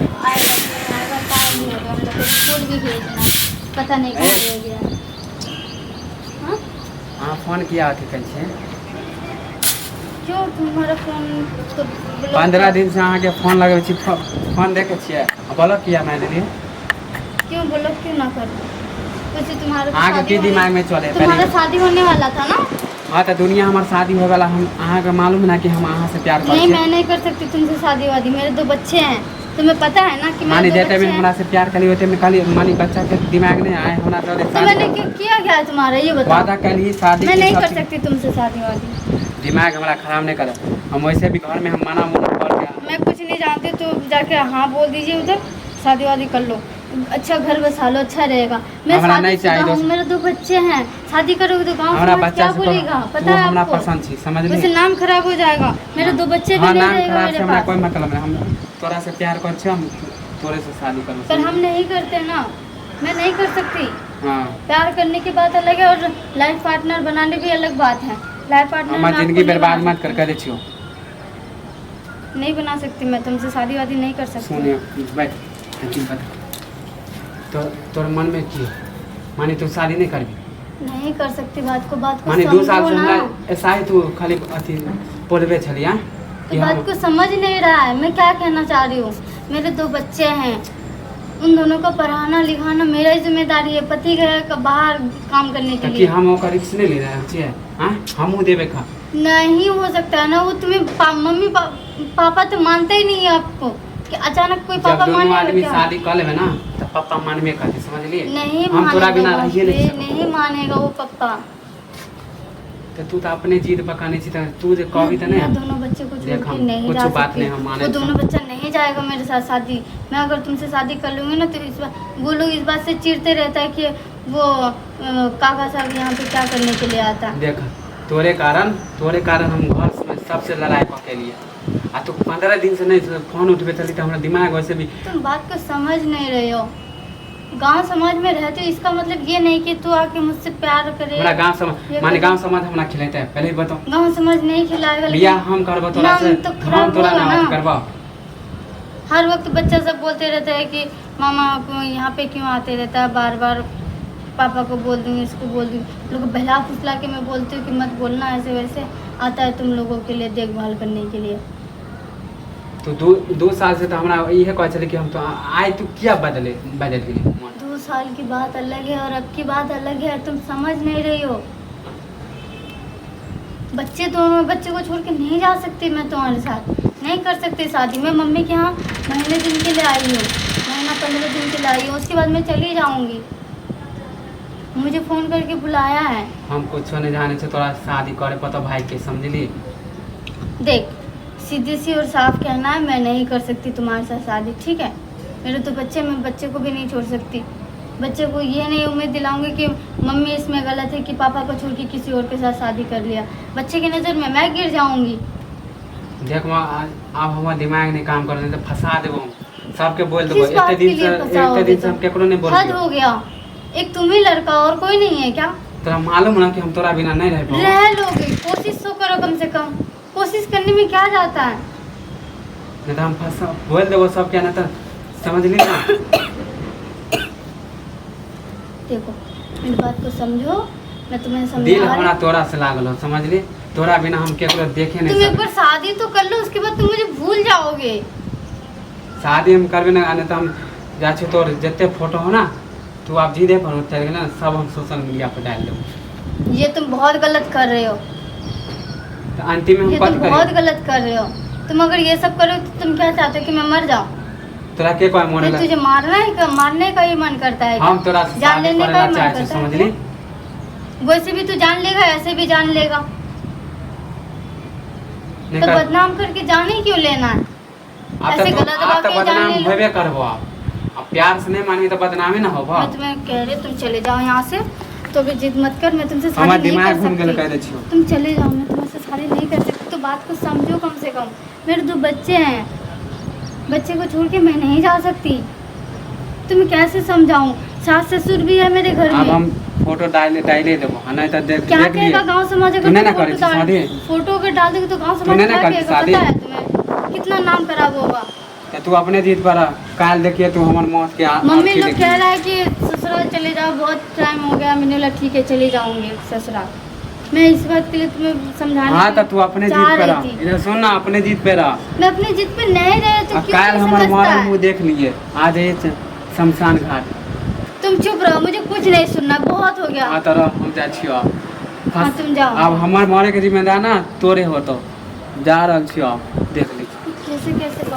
आएगा कि नहीं आएगा, टाइम भी हो गया, हम लोग को स्कूल भी भेजना है, पता नहीं कहाँ रह गया। हाँ। अहाँ फोन किया अथी करै छियै? क्यों, तुम्हारा फोन तो ब्लॉक 15 है। दिन से अहाँके फोन लगबै छी, फोन देखै छियै आ ब्लॉक किया मारि देलियै? क्यों ब्लॉक क्यों ना कर? वैसे तुम्हारा तो अहाँके शादी की होने- दिमागमे चले? तुम्हारा शादी होने वाला था ना? हाँ, तऽ दुनिया हमर शादी होय वाला, हम अहाँके मालूम ना कि हम अहाँ से प्यार करै नहीं, छियै। मैं नहीं कर सकती तुमसे शादी वादी। मेरे दो बच्चे हैं, तुम्हें पता है ना कि मेरे मानी दो जे टाइम बच्चे हैं। हमरा से प्यार करी ओते में कहली, मानी बच्चा के दिमाग नहीं आए हमरा तोरे तो शादी मैंने क्यों किया क्या है तुम्हारा, ये बताओ। वादा कैली शादी मैं के नहीं सब कर चीज- सकती तुमसे शादी वादी। दिमाग हमरा खराब नहीं करे। हम वैसे भी घर में हम मना मुना कर के मैं कुछ नहीं जानती, तो जाके हाँ बोल दीजिए उधर, शादी वादी कर लो, अच्छा घर बसा लो, अच्छा रहेगा। मैं हमरा नहीं शादीशुदा चाहिए हूँ, दोस्त। मेरे दो बच्चे हैं। शादी करोगे तो गांव हमरा समाज बच्चा क्या से बोलेगा, तू पता है हमरा आपको? पसंद छी, समझली? वैसे नाम खराब हो जाएगा, मेरे दो बच्चे भी हाँ, नहीं नाम रहेगा खराब से मेरे हमरा पास। कोई मतलब नहीं। हम तोरा से प्यार कर छी, हम तोरे से शादी करू। पर हम नहीं करते ना, मैं नहीं कर सकती। हाँ। प्यार करने की बात अलग है और लाइफ पार्टनर बनाने भी अलग बात है। लाइफ पार्टनर हमर जिंदगी बर्बाद मत कर, कह दै छियौ। नहीं बना सकती मैं तुमसे शादी वादी, नहीं कर सकती। सुनियो, बैठ, लेकिन बता तो तोर मन में की है? माने तू शादी नहीं करबी? नहीं कर सकती। बात को माने 2 साल समझो से ना। हमरा ऐसा ही तू खाली अथी बोलबे छलिया तो कि बात हम को समझ नहीं रहा है मैं क्या कहना चाह रही हूँ। मेरे दो बच्चे हैं, उन दोनों को पढ़ाना लिखाना मेरा ही जिम्मेदारी है। पति गया बाहर काम करने के तऽ की लिए। हम ओकर रिक्स नहीं ले रहल छियै? आँय, हमहूँ देबै खा। नहीं हो सकता है ना वो। तुम्हें मम्मी पापा तो मानते ही नहीं है आपको कि अचानक कोई जब पापा दुनू मानेगा आदमी क्या? शादी कऽ लेबै ना तऽ पप्पा मानबे करतै, समझलियै? नहीं हम तोरा मानेगा बिना वो, रहिए नहीं सकब। नहीं मानेगा वो पप्पा। तऽ तू तऽ अपने जिद पकाने छी, तऽ तू जे कहबी तऽ मैं नहि। दोनों बच्चे को छोड़ देख, के हम नहीं कुछ जा बात सकती। नहीं हम माने वो तो। दोनों बच्चा नहीं जाएगा मेरे साथ शादी। मैं अगर तुमसे शादी कर लूँगी ना तो इस बार वो लोग इस बात से चिढ़ते रहता है कि वो काका साहब यहाँ पे क्या करने के लिए आता है। देख, तोरे कारण हम घर में सबसे लड़ाई कऽ के लिए आ तू 15 दिन से नहीं फोन उठबे चली तऽ हमरा दिमाग वैसे भी तुम बात को समझ नहीं रहे हो। गांव समाज में रहते हो, इसका मतलब ये नहीं कि तू आके मुझसे प्यार करे। हमरा गाँव समाज ये माने करे। गाँव समाज हमरा खिलेतै, पहले ही बताओ। गांव समाज नहीं खिलाएगा, लेकिन बियाह हम करबो तोरा नाम से तो खराब हम तोरा होगा ना ना। करबो। हर वक्त बच्चा सब बोलते रहता है कि मामा को यहाँ पे क्यों आते रहता है बार बार, पापा को बोल दूँगी, इसको बोल दूँगी। लोग बहला फुसला के मैं बोलती हूँ कि मत बोलना ऐसे वैसे, आता है तुम लोगों के लिए देखभाल करने के लिए। तो 2 साल से तो हमरा इहे कहै छलै कि हम तो आइ तू किया बदले बदल गेली मन? 2 साल की बात अलग है और अब की बात अलग है। तुम समझ नहीं रही हो। बच्चे दोनों, बच्चे को छोड़ के नहीं जा सकती मैं तुम्हारे साथ, नहीं कर सकती शादी। मैं मम्मी के यहाँ महीने दिन के लिए आई हूँ, महीना 15 दिन के लिए आई हूँ, उसके बाद मैं चली जाऊँगी। मुझे फ़ोन करके बुलाया है। हम कुछो नहीं जाने छे, तोरा शादी करे पतो भाई के, समझली? देख, सीधे सी और साफ कहना है, मैं नहीं कर सकती तुम्हारे साथ शादी, ठीक है? मेरे तो बच्चे, मैं बच्चे को भी नहीं छोड़ सकती। बच्चे को ये नहीं उम्मीद दिलाऊंगी कि मम्मी इसमें गलत है कि पापा को छोड़ के किसी और के साथ शादी कर लिया। बच्चे की नज़र में मैं गिर जाऊंगी। देख माँ, आब हमर दिमाग नहीं काम कर, तो फंसा देबो हम सबके, बोल देबो। किस बात एते के दिन लिए से एते फंसाओगे दिन से तुम? हम केकरो नहीं हद बोलिए। हो गया, एक तुम ही लड़का और कोई नहीं है क्या? तोरा मालूम ना कि हम तोरा बिना नहीं रह पाबो। रह लोगे, कोशिश तो करो कम से कम। कोशिश करने में क्या जाता है? नहीं तो हम फंसा बोल देबो सबके, नहीं तो समझली ना। देखो, मेरी बात को समझो, मैं तुम्हें समझा दिल रही हमरा तोरा से लागल हो, समझली? तोरा बिना हम केकरो देखे नहीं तुम एक सकते। बार शादी तो कर लो, उसके बाद तुम मुझे भूल जाओगे। शादी हम करबे ना, नहीं तो हम जा छी तोर जते फोटो हो ना, तू आब जीदे पर चलि गेल ना, सब हम सोशल मीडिया पर डालि देबो। ये तुम बहुत गलत कर रहे हो। तऽ अंतिम में हम ये कथी तुम बहुत करियै? गलत कर रहे हो। तुम अगर ये सब करो तो तुम क्या चाहते हो कि मैं मर जाऊं? तोरा के कोई मरे फिर तुझे मारना है का, मारने का ही मन करता है क्या? हम तोरा से जान शादी लेने करे का ला ही मन चाहै छी, करता है समझली? वैसे भी तू जान लेगा, ऐसे भी जान लेगा। नहीं तो कर बदनाम करके जान ही क्यों लेना है? आब ऐसे तऽ तू गलत आब तऽ बात जान बदनाम ले लो। होबे करबो। आब आब प्यार से नहीं मानबी तऽ बदनामे ना होबो। मैं तुम्हें कह रही हूँ, तुम चले जाओ यहाँ से, तो भी जिद मत कर। मैं तुमसे हमर शादी नहीं दिमाग कर घूम गेल, कह सकती। दै छियौ। तुम चले जाओ, मैं तुमसे शादी नहीं कर सकती। तो बात को समझो कम से कम। मेरे दो बच्चे हैं, बच्चे को छोड़ के मैं नहीं जा सकती। तुम्हें कैसे समझाऊं? सास ससुर भी है मेरे घर आब में। हम फोटो डाले डाले देबो आ नहीं तऽ देख क्या देख कहेगा लिए गांव समाज? तू अगर नहीं ना तुम करै फोटो छी डाल शादी? फोटो अगर डाल दोगे तो गांव तू समाज नहीं ना क्या करै छी कहेगा, शादी? पता है तुम्हें कितना नाम खराब होगा? तो तू अपने जीत पर रह। काल देखिए तू हमर मौत के मम्मी अथी लोग देखिए। कह रहा है कि ससुराल चले जाओ, बहुत टाइम हो गया। मैंने बोला ठीक है, चली जाऊंगी ससुराल। मैं इस बात के लिए तुम्हें समझाने हाँ के तो तू अपने चाह जीत पे रही रह। थी। इधर सुन ना, अपने जीत पे रह। मैं अपने जिद पे नहीं रहे तो आ क्यों काल नहीं हमर समझता मरल है? मुँह देख लिए, आ जाइए शमशान घाट। तुम चुप रहो, मुझे कुछ नहीं सुनना, बहुत हो गया। हाँ तो रह, हम जाइ छियो आब। हाँ तुम जाओ। आब हमर मरे के जिम्मेदार ना तोरे होतो। जा रहल छियो आब, देख ली। कैसे कैसे।